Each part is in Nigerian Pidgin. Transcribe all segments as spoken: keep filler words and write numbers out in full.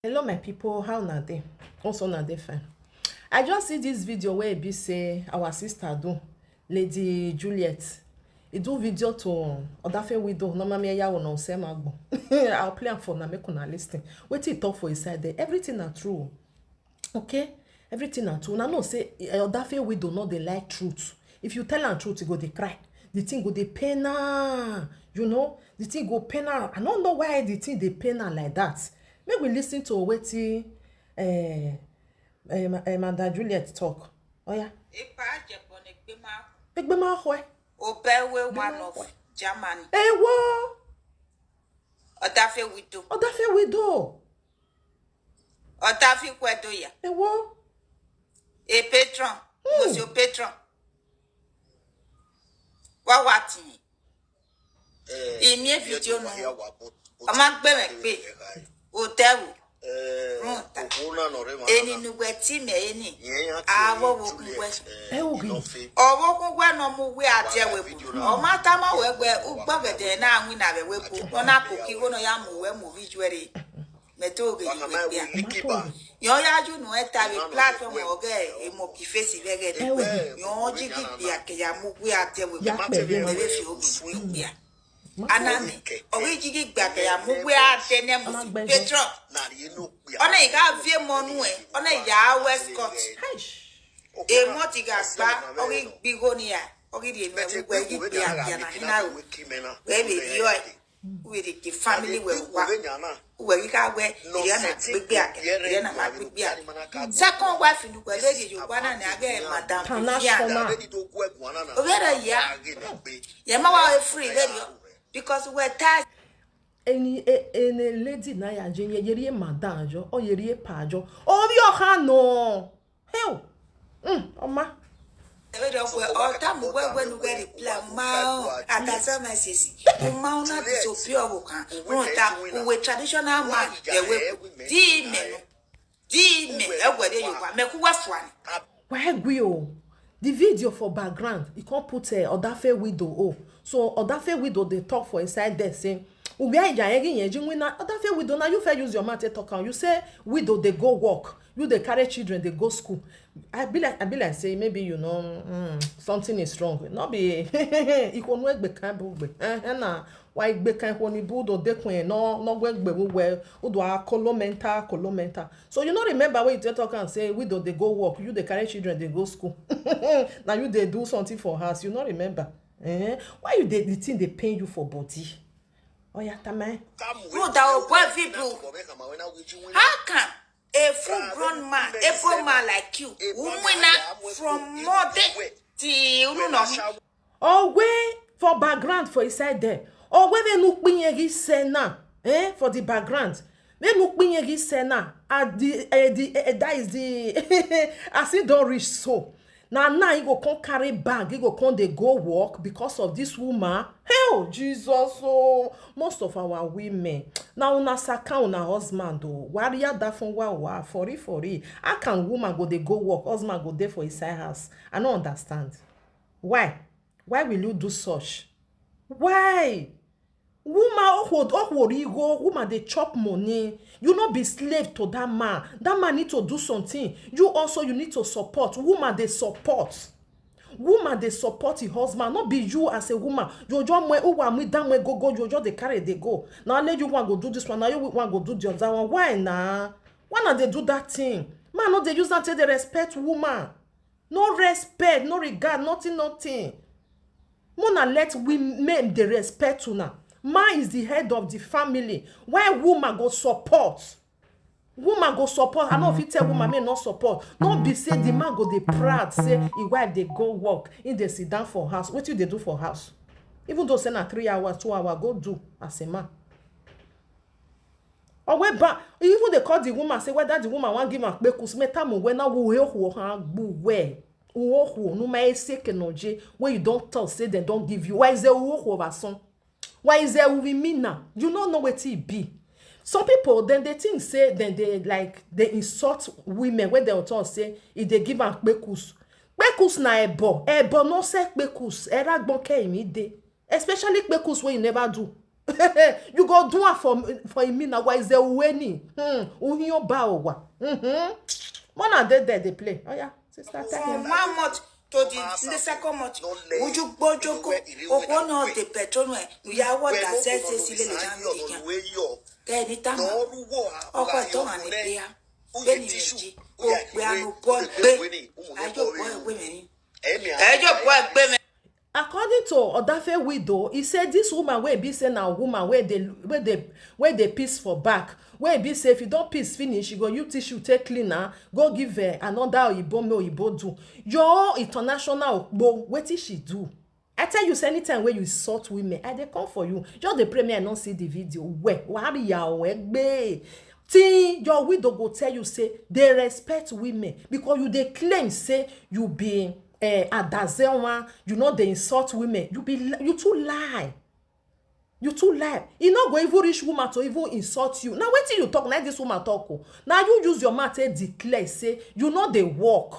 Hello my people, how una dey? Also una dey fine. I just see this video where e be say our sister do, Lady Juliet. E do video to Odafe widow, Nomami Eyawo na Osema Agbo. I'll play am for una, make una listen. Wetin e talk for inside there, everything na true. Okay? Everything na true. Una know say eh, Odafe widow no dey like truth. If you tell am truth, e go dey cry. The thing go dey pain am. You know, the thing go pain am. I no know why the thing dey pain am like that. Make we listen to wetin eh, eh, Ma- eh, Madam Juliet talk. Oh yeah. Ipa jẹ̀bọ̀ ni gbé máa kú. Egbe ma hwe. Obewe one of Germany. Ewo. Odafe widow. Odafe widow. Odafe kwedo ya. Ewo. A patron. Hmm. Was your patron. Wa wa ti. Imi e video no. Ọmọ gbé mi pé. Odewo. Ruta. Eni nugwe ti me eni. Awo wo kugwe. Ewo gi. Owo kugwe no mu we adewe bu. Ọmọ tama we gbe ugbogede na anwi na we we bu. Ona ko ki wo no ya mu we mu video re. Meto ge yi we ya. Yo ya ju nu eta we platform oge emo ki face we ge de. Yo ji gi bi ake ya mu we adewe bu. Ya pe we. Me be fi oge ya. Anami, ogi jigi gbake ya mu we ate ne mu si. Petro. Ona iga vie monu e, ona ya we Scott. E mo ti ga gba, ogi gbigo ni ya, ogi di me mu we gi gbi akia na hina o. We be yo e. We di ki family we wa. We gi ka we, iri na gbigbi akia, iri na ma gbigbi akia. Second wife ni we be di yo wa na ne age madam Vivian. International. Overe ya. Ye ma wa e free radio because we tired. Any a, any lady na ya je ye ye madam jo, o ye ye pa jo. O bi o ha no. Hell. Mm, o ma. Ebe do we o ta mu we we nu we reply ma o. Atasa message. O ma o na disappear o kan. Won ta we traditional man. Ye we di me no. Di me e we de yo wa. Me ku wa fuani. Why gwe o? The video for background, e come put uh, Odafe widow o. So Odafe widow dey talk for inside there say, "Uwe ija egi yen ji wina." Odafe widow, now you fair use your mouth to talk am. You say widow dey go work, you dey carry children dey go school. I be like I be like say maybe you know mm, something is wrong. No be ikonu egbe kan bu gbe. Eh eh na why gbe kan ikoni bu do de kun no no gbe gbe we udo akolo mental akolo mental. So you no remember when you take talk and say widow dey go work, you dey carry children dey go school. Now you dey do something for house, you no remember. Eh? Why you dey the thing dey pain you for body? Oya tame. Ruda o boy people. How can a full grown man, a full man like you, umwina from mode ti unu no. Owe for background for inside there. Owe me nu pinye gi sena. Eh, for the background. Me nu pinye gi sena. At the, eh, the eh, that is the as it don reach so. Na now he go come carry bag, he go come dey go work because of this woman. Hell, Jesus oh, most of our women. Na una saka una husband o. Waria da fun wa wa, fori fori. How can woman go dey go work, husband go dey for inside house? I no understand. Why? Why will you do such? Why? Woman, okwo okwo rigo, woman dey chop money. You no be slave to that man. That man need to do something. You also you need to support. Woman dey support. Woman dey support her husband. No be you as a woman. You just mwe uwa mi da mwe go go. You just dey carry dey go. Now let you one go do this one. Now you one go do the other one. Why na? Why na dey do that thing? Man no dey use that take dey respect woman. No respect, no regard, nothing, nothing. Mona let women dey respect una. Man is the head of the family. Why woman go support? Woman go support. I no fit tell woman make no support. No be say the man go dey proud say his wife dey go work, he dey sit down for house. Wetin you dey do for house? Even though say na three hours, two hours, go do as a man. Owe ba even dey call the woman say whether the woman wan give am kpekus meta mo we na wo he ohu ohan gbu we. Uohu no ma ese kenoje when you don tell say dem don give you. Why is there uohu of son? Why is there uvi mina? You no know wetin e be. Some people dem dey think say dem dey like dey insult women wey dem talk say e dey give am kpekus. Kpekus na ebo. Ebo no sell kpekus. Era gbonke imi dey. Especially kpekus wey you never do. You go do am for for me na wa is a weni. Hmm. Uhin oba owa. Mm-hmm. Mona dey there dey play. Oh yeah, sister, tell From him. One month to the, the second month, would you go joko? Okwo no the petrol no. You are what that says this ile le jam le jam. Then it am. Okwo to an ipia. Beni yeji. Okwe anu boy be. Ayo boy we me. Ayo boy be me. According to Odafe widow, he say this woman wey be say na woman wey dey wey dey wey dey piss for back, wey be say if you don piss finish, you go use tissue take clean am, go give eh, another oyibo make oyibo do. Your own international okpo, wetin she do? I tell you say anytime wey you insult women, I dey come for you. Just dey pray me I no see the video. Well, wari ya o egbe. Till your widow go tell you say they respect women because you dey claim say you be eh, adazewa, you no dey insult women. You be li- you too lie. You too lie. E no go even reach woman to even insult you. Na wetin you talk, na this woman talk o. Na you use your mouth take declare say you no dey work.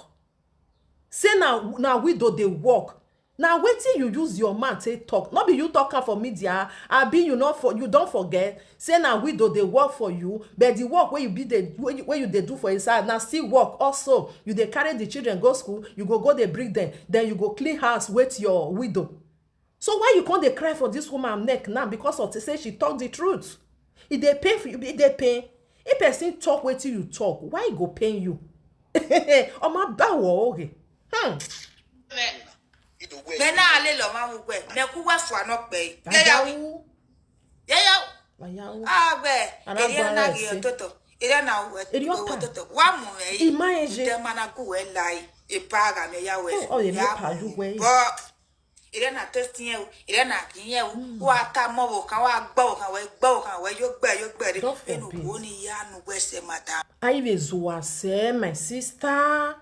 Say na na widow dey work. Na wetin you use your mouth take talk. No be you talk am for media. Abi you no for you don forget. Say na widow dey work for you. But the work wey you be dey wey you, wey you dey do for inside na still work also. You dey carry the children go school. You go go dey bring them. Then you go clean house with your widow. So why you come dey cry for this woman neck now because of say she talk the truth? E dey pain for you, e dey pain. If person talk wetin you talk, why e go pain you? Ọmọ báwo oge? Hmm. Me na ale lo ma mu gbe. Me ku wa fu ano pe. Ye ya wi. Ayawu, Ye ya. ayawu. Ah gbe. Ara Ere gba na ara gi ese. Ototo. Ere na we. Ere opa. Ototo. Wa mu me. Ima eje. De mana ku we lai. E pa ga me ya we. Oh, oh, ye me pa lu we. But ere na testing ye o. Ere na gi ye o. Wa ta mo wo kan wa gbo wo kan we gbo wo kan we yo gbe yo gbe de. God Enu forbid. Wo ni ya nu we se mata. Aive zuwa se, my sister.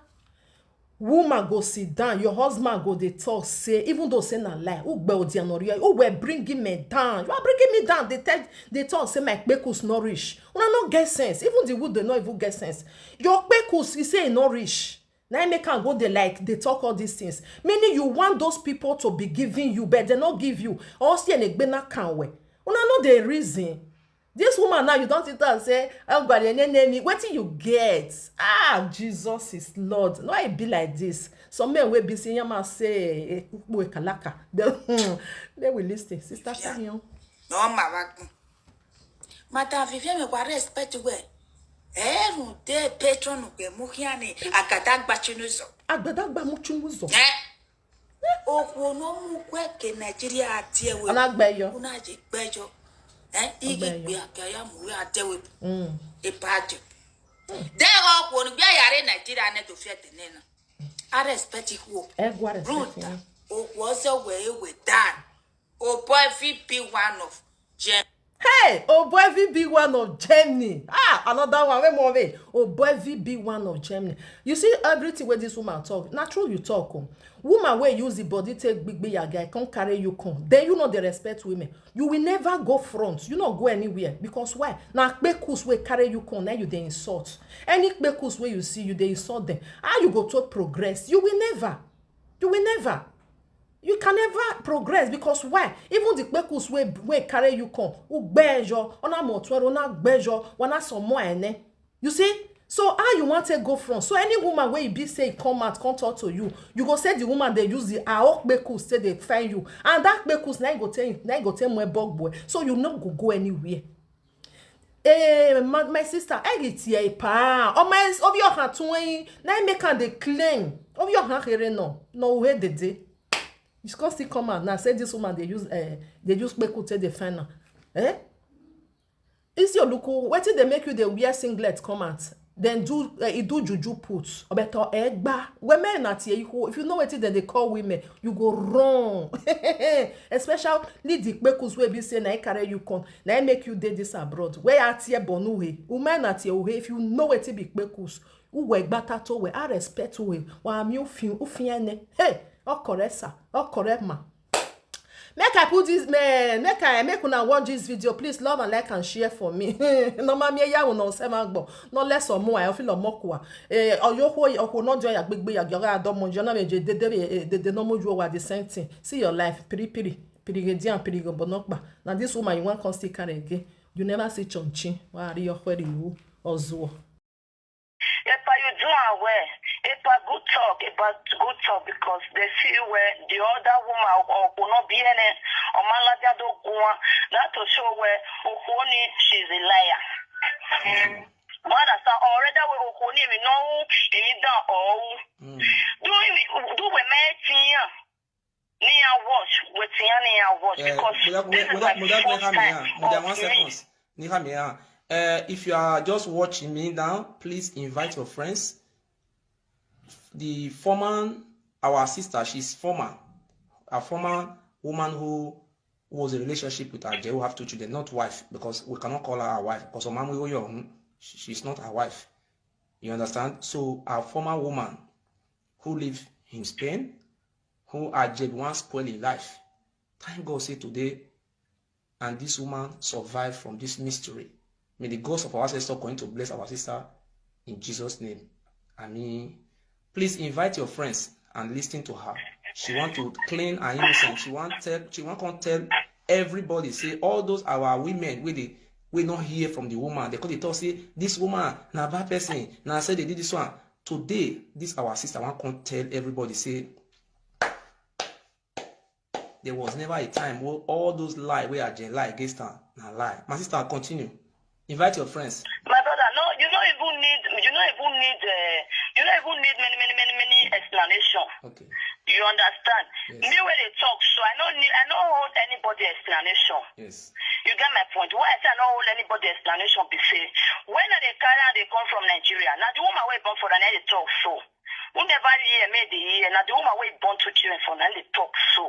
Woman go sit down, your husband go dey talk say, even though say na lie, who gbe odi anoria, who were bringing me down? You are bringing me down. They tell, they talk say my kpekus no reach. Una no get sense. Even the wood they no even get sense. Your kpekus, he say e no reach. Na im make am go dey like dey talk all these things. Meaning you want those people to be giving you, but they no give you. Or see an egbena can we. Una no dey reason. This woman now, you don sit down say, "Oh God, your name me." Wetin you get? Ah, Jesus is Lord. No, I be like this. Some men wey be say, "Yama say, eh, ukpo ekalaka." They, hmm, they will listen. Sister Tayon. No ma wa gun. Madam Vivian me wa respect we. Erun de patron ke mu hiani agada gba chinu zo. Agbadagba muchunguzo. Eh. Okwo no mu kwe ke Nigeria atie we. Anagbeyo. Una je gbejo. Eh, igi Agbeyo. Gbe ake ya mu we atie we. Mm. E pa je. De okwo no gbe ya re Nigeria ne to fi ete ne na. I respect you. Egwa respect Ruta. you. Okwo se we we dan. O boy V P one of Gem. Hey, oh boy, V B one of Germany. Ah, another one. Wait more, wait. Oh boy, V B one of Germany. You see everything where this woman talk. Not true you talk. Oh. Woman where use the body take big big guy come carry you come. Then you know they respect women. You will never go front. You not go anywhere because why? Now kpekus will carry you come. Now you they insult. Any kpekus where you see you they insult them. How you go to progress? You will never. You will never. You can never progress because why? Even the kpekus wey wey carry you come, ugbejo, ona motwero, ona gbejo, wana somo ene. You see? So how you want to go from? So any woman wey e be say e come out, come talk to you, you go say the woman dey use the aok kpekus say dey find you, and that kpekus na e go tell na e go tell mwe bog boy. So you no go go anywhere. Eh, my, my sister, I get here pa. Oh my, of your hand to na e make am dey claim. Of your hand here no, no way dey dey. You can't still come out now say this woman dey use eh dey use kpeku take dey find am. Eh? Is your look wetin dey make you dey wear singlet come out? Then do uh, e do juju put obeto egba women na tie iho. If you know wetin dem dey call women, you go run. Especially the kpekus wey be say na e carry you come, na e make you dey this abroad. Where are tie bonu he? Women na tie uhe. If you know wetin be kpekus, uwe gbata to we, I respect uhe. Wa mi ufin ufin ene. Hey, okore sa, okore ma. Make I put this man, make I make una watch this video. Please love and like and share for me. No ma me ya una se ma gbo. No less or more. I feel more kwa. Eh, oyo ho oho no joy agbegbe ya gyoga adomo jo na me je dede eh, dede no mo ju wa the same thing. See your life, piri piri. Pirigedian, pirigobonokpa. Na this woman you wan come still carry again. You never see Chonchi. Wari your query you. Ozuo. Epa, you do am well. Epa, good talk. Epa, good talk, because they see where the other woman, Okuno Biene, Omalajado Gua, that to show where Okuoni, she's a liar. But that's already where Okuoni, we know, and you don't all. Do we, do we make here? Nia watch, with Nia watch, because this is my first time. One second. Uh, if you are just watching me now, please invite your friends. The former, our sister, she's former, a former woman who was in a relationship with Ajay, who have two children, not wife, because we cannot call her our wife, because Omami Oyo, she's not our wife. You understand? So our former woman who live in Spain, who Ajay wan spoil his life. Thank God say today and this woman survived from this mystery. May the gods of our ancestors continue to bless our sister in Jesus' name. I mean, please invite your friends and listen to her. She want to clean her innocence. She want tell. She want come tell everybody, say all those our women wey dey, wey no hear from the woman, they come dey talk say this woman na bad person, na say they did this one. Today, this our sister wan come tell everybody say there was never a time wey all those lie wey Ajay lie against am na lie. My sister, continue. Invite your friends. My brother, no, you no even need, you no even need, uh, you no even need many, many, many, many explanation. Okay. You understand? Yes. Me wey dey talk, so I no need, I no hold anybody explanation. Yes. You get my point? Why I say I no hold anybody explanation be say, when I dey carry am dey come from Nigeria, na the woman wey born for am na dey talk so. Who never hear, make dey hear. Na the woman wey born two children for am na dey talk so.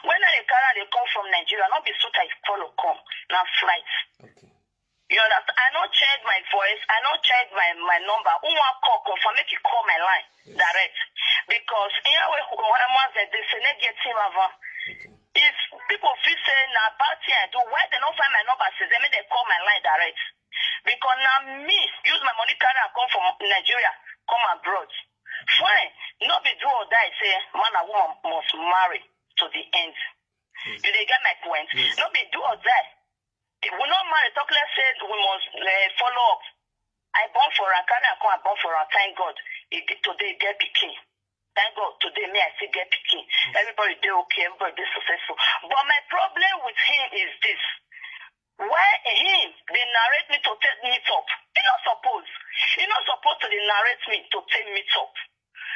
When I dey carry am dey come from Nigeria, no be suit I follow come, na flight. Okay. You understand? I no change my voice. I no change my, my number. Who wan call, confirm, make you call my line Yes. Direct. Because here we go, I must say, they say negative avant. Okay. If people feel say na bad thing I do, why they no find my number since then, make they call my line direct? Because now me use my money carry am come from Nigeria, come abroad. Fine, no be do or die say man and woman must marry to the end. Yes. You dey get my point? Yes. No be do or die. If we no marry, talk less say we must uh, follow up. I born for am, carry am come, I born for am. Thank God. He get, today he get pikin. Thank God today me I still get pikin. Everybody dey okay, everybody dey successful. But my problem with him is this. Why him dey narrate me to take meet up? He no suppose. He no suppose to dey narrate me to take meet up.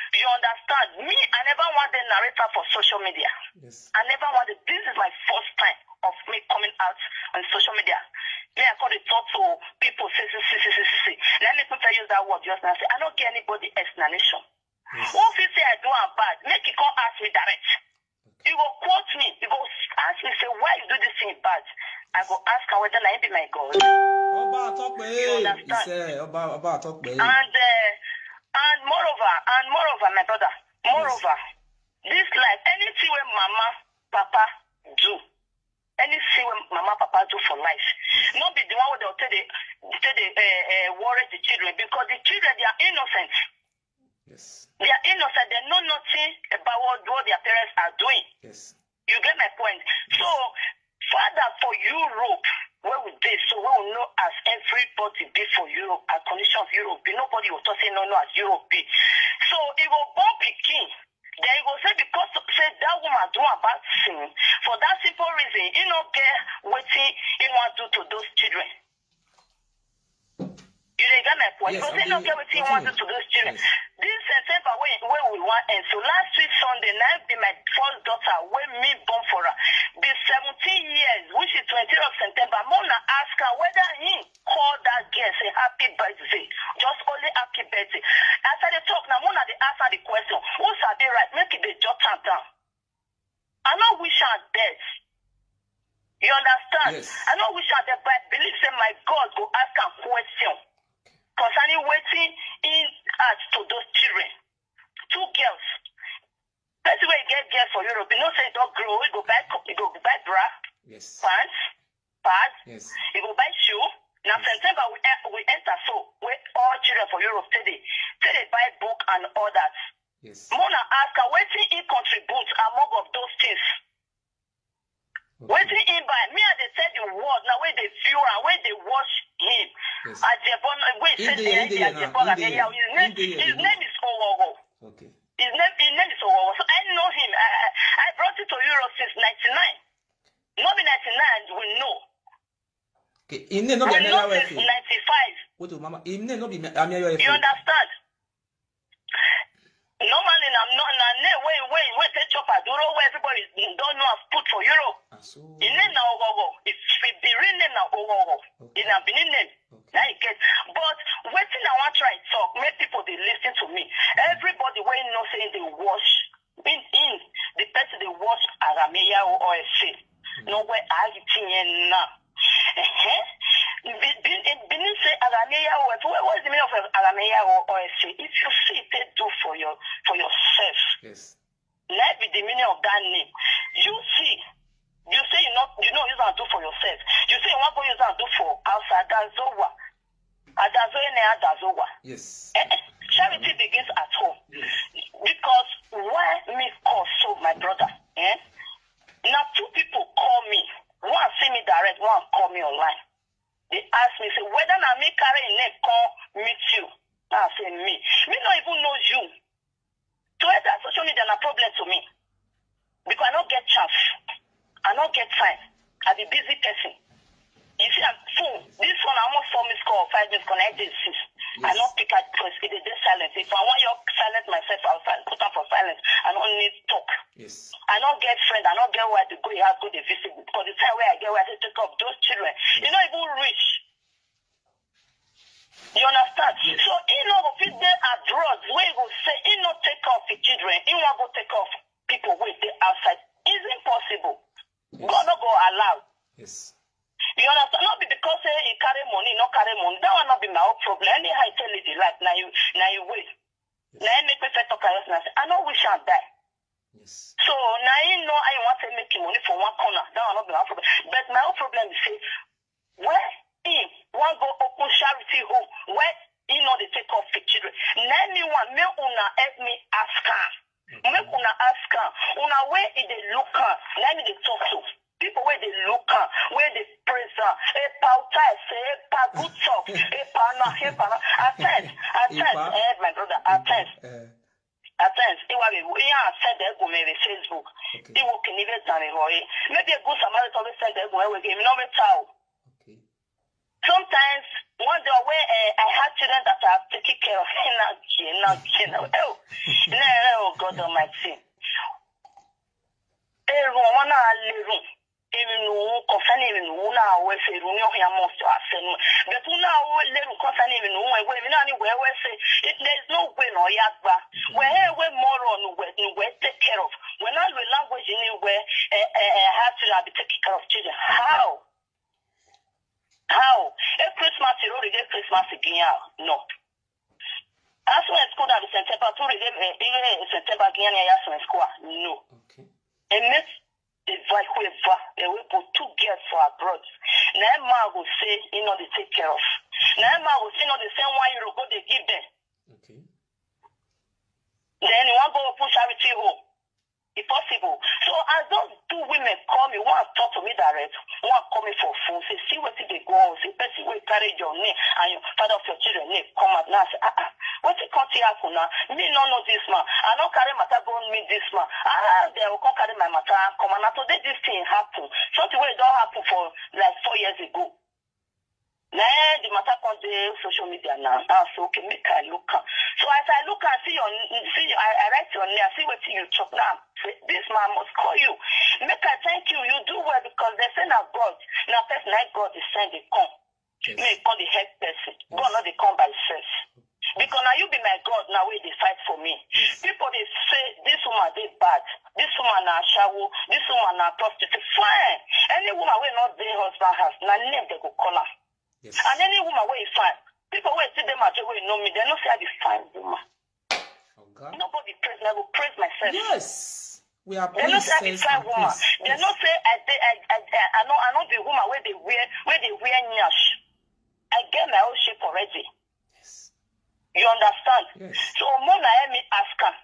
You understand? Me, I never want the narrator for social media. Yes. I never want it. This is my first time of me coming out on social media. Me, I call the talk to people, say, say, say, say, say, say, say. Let me put use that word just now. Say, I don't get anybody explanation. Yes. Who fit say I do am bad? Make he come ask me direct. He go quote me. He go ask me, say, why you do this thing bad? I go ask am whether na him be my God. Ọba àtọpẹ You ee understand? Ìṣe ọba ọba àtọpẹ ee. And uh, and moreover, and moreover, my brother, moreover, this life, anything wey mama, papa do, anything wey mama, papa do for life, no be the one wey dem take dey take dey uh, uh, worry the children, because the children, they are innocent. Yes. They are innocent. They know nothing about what, what their parents are doing. Yes. You get my point? So, father for Europe, where we dey, so we will know as everybody be for Europe, as condition of Europe be. Nobody will talk say no, no, as Europe be. So, he go born pikin. Then he go say because say that woman do a bad thing for that simple reason, he no get wetin he wan do to those children. You dey get my point? Yes, Because I he no dey get wetin he wan do continue. To those children. Yes. This September wey wey we wan end, so last week Sunday na be my first daughter wey me born for her. Be seventeen years, which is twenty of September. Make una ask her whether he call that girl say happy birthday, just only happy birthday. As I dey talk now, make una dey ask her the question. Who sabi write? Make e dey jot am down. I no wish her death. You understand? Yes. I no wish her death, but I believe say my God go ask am question concerning wetin he ask to those children. Two girls. Person wey get girl for Europe, you know say he don grow, he go buy co- he go buy bra, Yes. pants, pad, Yes. he go buy shoe. Na September we e- we enter, so wey all children for Europe take dey take dey buy book and all that. Yes. Make una ask am wetin he contribute among of those things. He dey here, he dey here now. He dey here. His name, his name is Owowo. Okay. His name, his name is Owowo. So I know him. I, I, I brought it to Europe since ninety-nine. Not be ninety-nine, we know. Okay. His name not be Amir F A. Since ninety-five. Wait, oh, mama. His name not be Amir F A. You understand? Normally, na no, na name wey, wey, wey take chop Aduro, wey everybody don know as put for Europe. Ah, so. His name na Ogogo. If the real name na Ogogo, okay. His na Benin name. Okay. Na him get. But wetin I wan try talk, make people dey listen to me. Everybody wey know say they watch, in, in, the person dey watch Arameyawo O S A. No way, I get in now. Uh-huh. Be-, be-, eh, Benin say Arameyawo. What, what is the meaning of Arameyawo O S A? If you see, they do for your, for yourself. Yes. Let be the meaning of that name. You see, you say you not, you know, use and do for yourself. You say you want to use and do for outside. That's over. Adazoe ne adazowa. Yes. Eh, eh, charity begins at home. Yes. Because why me call so, my brother? Eh? Now two people call me. One see me direct, one call me online. They ask me, say, whether na me carry him name come meet you. I say, me. Me no even know you. So that social media na problem to me. Because I no get chance. I no get time. I be busy person. You see, I'm, so this one, I almost four missed call, five missed call, nine days since. I no pick up first. It is silent. If I want you silent myself, I'll sil-, put am for silence. I no need talk. Yes. I no get friend. I no get where to go. You have to go dey visit. Because the time where I get where I take care of those children, you no even reach. You understand? Yes. So he no go fit dey abroad where he go say he no take care of the children. He wan go take care of people wey dey outside. It's impossible. Yes. God no go allow. Yes. You understand? Not be because say he carry money, no carry money. That one not be my own problem. Anyhow, I tell you the life. Now you, now you wait. Yes. Now you make me feel talk. I say, I no wish I die. Yes. So now you know I want to make him money for one corner. That one not be my problem. But my own problem is say, where he wan go open charity home, where he no dey take care of the children. Now me one, make una help me ask am. Make una ask am. Una wey e dey look am, na me dey talk to. People wey dey look am, wey dey praise am. Epa uta ese, epa good talk, epa na, epa na. At times, at times, eh, my brother, at times, eh, at times, iwa be, iya send ego mere Facebook. Okay. Iwo kini be zame hoye. Maybe a good Samaritan will send ego, we give me no tell. Okay. Sometimes, one day when, eh, I have children that I have taken care of. Now, now, now, oh, no, oh, God Almighty. Eru, wọn náà lérò. Èmi nù ú, concerning èmi nù ú náà, wọ́n ṣe irú ní ọ̀hìn àmọ́ sọ àfẹnú. But wọn náà wọ́n lérò concerning èmi nù ú, ẹ̀wẹ̀ èmi náà ni wẹ́ẹ́ wẹ́ẹ́ ṣe. It, there is no way náà yá gba. Wẹ́ẹ́ wẹ́ẹ́ mọ́rọ̀ nù wẹ́ẹ́, nù wẹ́ẹ́ take care of. Wẹ́ẹ́ náà lo language ni wẹ́ẹ́, eh, eh, eh, have to be taking care of children. How? How? E Christmas, you don't get Christmas again. No. As soon as school that September, two, eh, eh, September again, yeah, as soon as school. No. Okay. And next, the wife who ever, eh, we put two girls for abroad. Now, ma go say, you know, they take care of. Now, ma go say, no, they send one euro, go, they give them. Okay. Then you want go open charity home. Impossible. So as those two women call me, one talk to me direct, one call me for phone, say, see wetin dey go on, see person wey carry your name and your father of your children name come out. Now I say, ah, ah, wetin come take happen now? Me no know this man. I no carry matter go meet this man. Ah, they will come carry my matter come. And na today this thing happen. Something wey don happen for like four years ago. Now the matter come dey social media now. Now I say, okay, make I look am. So as I look am, see your, see, I, I write your name, see wetin you talk now. Say, this man must call you. Make I thank you. You do well because they say na God. Na person na God dey send dey come. Yes. Make come dey help person. God no dey come by himself. Because now you be my God now wey dey fight for me. Yes. People dey say this woman dey bad. This woman na ashawo. This woman na prostitute. Fine. Any woman wey no dey husband house, na name they go call am. Yes. And any woman wey fine, people wey see them at wey know me, they no say I be fine woman. Oga. Nobody praise me, I go praise myself. Yes. We are. They no say I be fine woman. They no say I dey, I, I, I, I no, I no be woman wey dey wear, wey dey wear nyash. I get my own shape already. Yes. You understand? Yes. So more na help me ask am.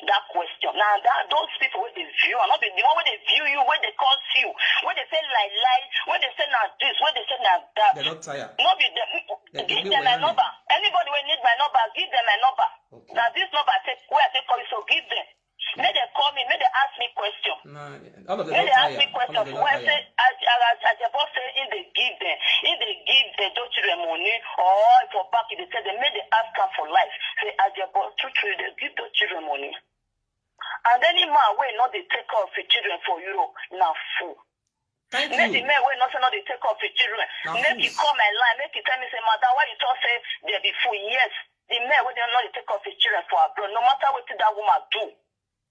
that question. Now that those people wey dey view, and not be the one wey dey view you, wey dey curse you, wey dey say lie lie, wey dey say na this, wey dey say na that. They don't tire. No be them. They- they Give do them my well. Number. Anybody wey need my number, give them my number. Okay. Now this number I take, where I take call you, so give them. Make they call me, make they ask me question. No, all of them Make don't they ask tire. Me All question. of them Why don't say tire. Ajebo say in they give them, in they give the those children money, or for back in the say they make they ask am for life. Say Ajebo, true true, they give those children money. And any man wey no dey take care of his children for Europe, na fool. Thank Make the you. Men wey no say no dey take care of his children, Na make he fools. Call my line, make he tell me say, madam, why you talk say they be fool? Yes, the men wey dey no dey take care of his children for abroad, no matter wetin that woman do,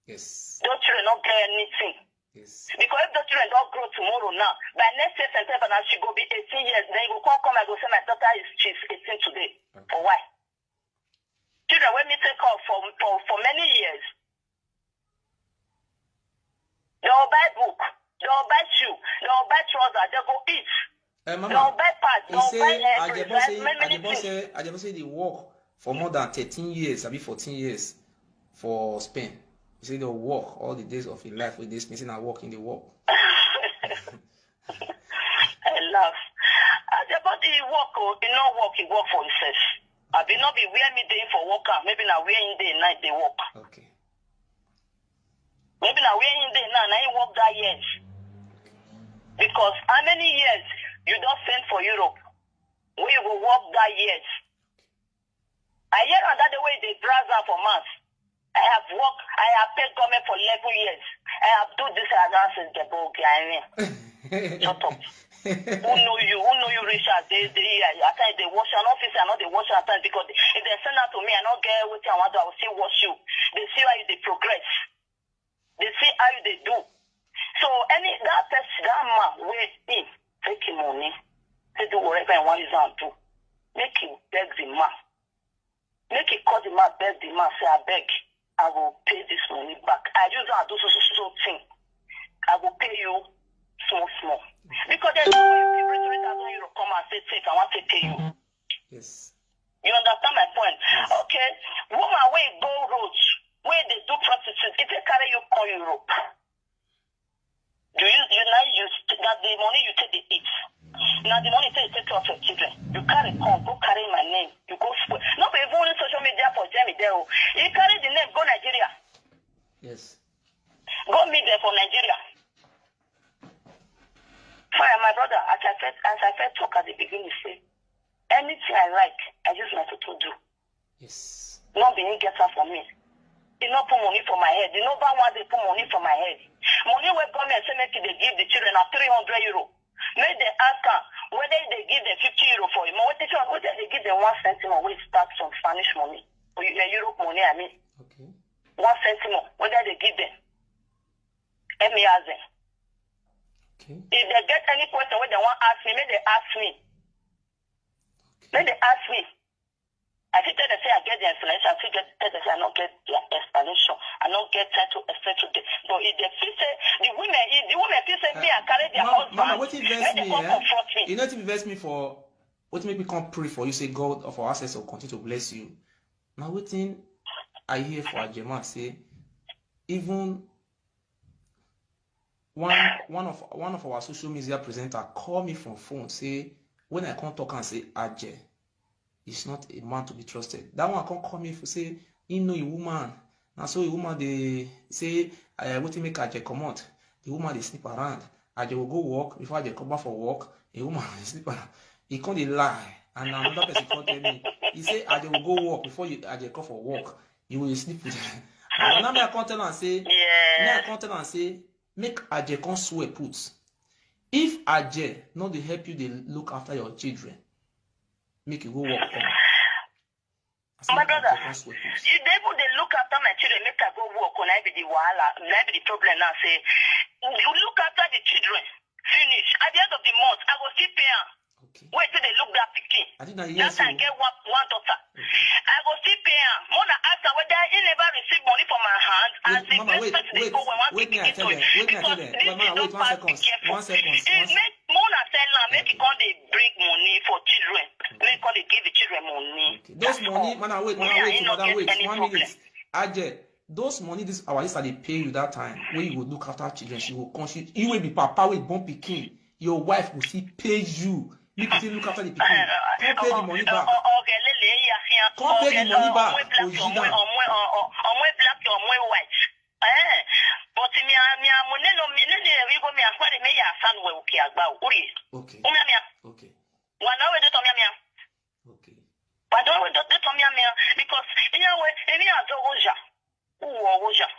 Yes. Those children no get anything. Yes. Because if those children don't grow tomorrow now, by next year September now she go be eighteen years. Then you go come come and go say my daughter is she's eighteen today. For why? Children wey me take care of for for for many years. They will buy book, they will buy shoe, they will buy trouser, they go eat, Eh, they mama, will buy pad, they he will buy say uh, Ajebo buy say many many Ajebo things. Say Ajebo say they work for more than thirteen years, abi fourteen years for Spain. He say they work all the days of his life with this person and work in the work. I laugh. As about he work, oh, he no work, he work for himself. I be not be where me dey for work, ah, maybe now where in day night they work. Okay. Maybe now where in day now, now he work that years. Because how many years you don't spend for Europe? Where you go work that years? I hear on that the way they browse out for months. I have worked, I have paid government for eleven years. I have do this and that since the book. I mean, shut up. Who know you? Who know you, Richard? They, they, I, I tell you, they wash an office, I know they wash an time because if they send out to me, I don't get what I want to, I will still wash you. They see how you they progress. They see how you they do. So any that person, that man where he take him money, they do whatever I want you to do. Make him beg the man. Make him call the man, beg the man, say, I beg, I will pay this money back. I use that do so so so so thing. I will pay you small small. Because there's no way you pay three thousand euro come and say, take, I want to pay you. Yes. You understand my point? Yes. Okay. Woman wey go road, wey dey do prostitute, if they carry you come Europe, do you you now you st- that the money you take the eat? Now the money take take care of your children. You carry come, go carry my name. You go spoil. Not be even only social media for Jamie there. Oh. You carry the name, go Nigeria. Yes. Go meet them for Nigeria. Fine, my brother, as I first as I first talk at the beginning, say anything I like, I use my to do. Yes. No be him get am for me. He no put money for my head. He no buy one day put money for my head. Money wey government say make they give the children na three hundred euro. Make they ask am whether they give them fifty euro for him. What they what they give them one centimo wey start from Spanish money or Eu- Europe money. I mean Okay. One centimo whether they give them. Let me ask them. Okay. If they get any question wey they wan ask me, make they ask me. Make they ask me. I fit tell them say I get the explanation. I fit get tell them say I no get the explanation. I no get time to explain to them. But if they feel say the women, if the women feel say me I carry their Mama, husband, Mama, wetin vex make me, they come eh? Confront me. You know wetin vex me for wetin make me come pray for you say God of our ancestors will continue to bless you. Now wetin I hear for Ajema say even one one of one of our social media presenter call me from phone say when I come talk and say Aje is not a man to be trusted. That one come call me for say he know a woman. Now so a woman they say uh, wetin make Aje comot. The woman they sleep around. Aje will go work before Aje come back for work. A woman will sleep around. He come dey lie and na another person come tell me. He say Aje will go work before you Aje come for work. You will sleep with her. And now me I come tell am say me I Yeah. come tell am say make Aje come swear put. If Aje no dey help you dey look after your children, make you go work come. I say My make Aje brother, come swear put. You dey even dey look after my children, make I go work, na be the wahala, na be the problem now. Say you look after the children, finish at the end of the month, I go still pay am. Okay. Wait till they look that pikin. I think na That yes. Time Oh. Get one one daughter. I go still pay am. Mona ask her whether he never receive money from my hand. As Wait, the Mama, next wait, person dey wait, go when one wait, me I pikin tell to them. Wait, me I tell because them. this Wait, Mama, thing don wait, one pass. second. Be careful. One second. He One se- make Mona tell am make he come dey bring money for children. Make come dey give the children money. Okay. Those money, Mama, wait, Mama, Me, I wait, no Mama, get wait, any one problem. Minute. Aje, Those money this our sister dey pay you that time wey you go look after children, she go come, she, you wey be papa wey born pikin, your wife go still pay you make you take look after the pikin. Come pay the money back. Come pay the money back. Oyidan. But mi a mi a mo ne no mi ne ne wi go mi a kwade me ya san we uki agba uri. Okay. Umia mi a. Okay. Wa na we de to mi a mi a. Okay. Wa do we de to mi a mi a because iya we emi a zo wo ja. Uwo wo ja.